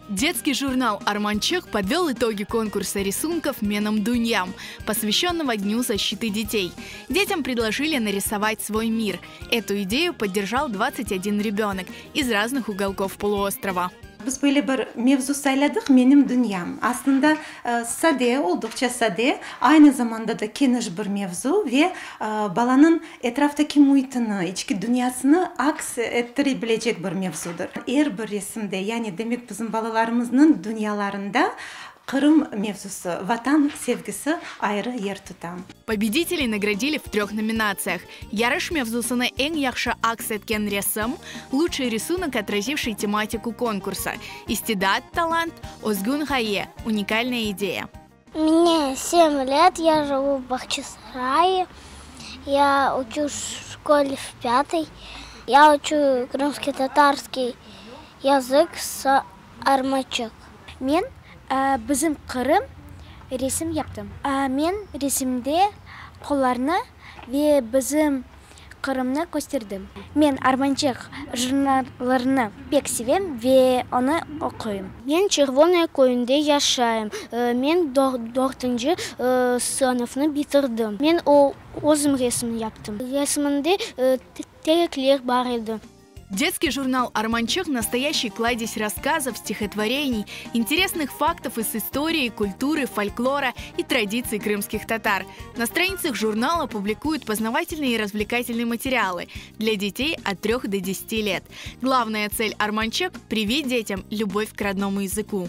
Детский журнал «Арманчык» подвел итоги конкурса рисунков «Menim dünyam», посвященного Дню защиты детей. Детям предложили нарисовать свой мир. Эту идею поддержал 21 ребенок из разных уголков полуострова. Biz böyle bir mevzu sayladıq, Menim dünyam. Aslında sade, olduqça sade, aynı zamanda da keniş bir mevzu ve balanıñ etraftaki müitini, içki dünyasını aks ettire bilecek bir mevzudır. Er bir resimde, yani demek bizim balalarımıznıñ dünyalarında Qırım mevzusı, Vatan sevgisi ayrı yer tuta. Победителей наградили в трех номинациях. Yarış mevzusını eñ yahşı aks etken resim, лучший рисунок, отразивший тематику конкурса. İstidat, талант, özgün ğaye, уникальная идея. Мне 7 лет, я живу в Бахчисарае. Я учусь в школе в пятой. Я учу крымский татарский язык с Armançıq. Men Bizim Qırım resim yaptım. Men resimde qollarnı ve bizim Qırımnı kösterdim. Men Armançıq jurnallarını pek sevem ve onı oquyım. Men Çervonoye köyünde yaşayım. Men dörtünci sınıfnı bitirdim. Men özüm resim yaptım. Resimimde terekler bar edi. Детский журнал «Armançıq» – настоящий кладезь рассказов, стихотворений, интересных фактов из истории, культуры, фольклора и традиций крымских татар. На страницах журнала публикуют познавательные и развлекательные материалы для детей от 3 до 10 лет. Главная цель «Armançıq» – привить детям любовь к родному языку.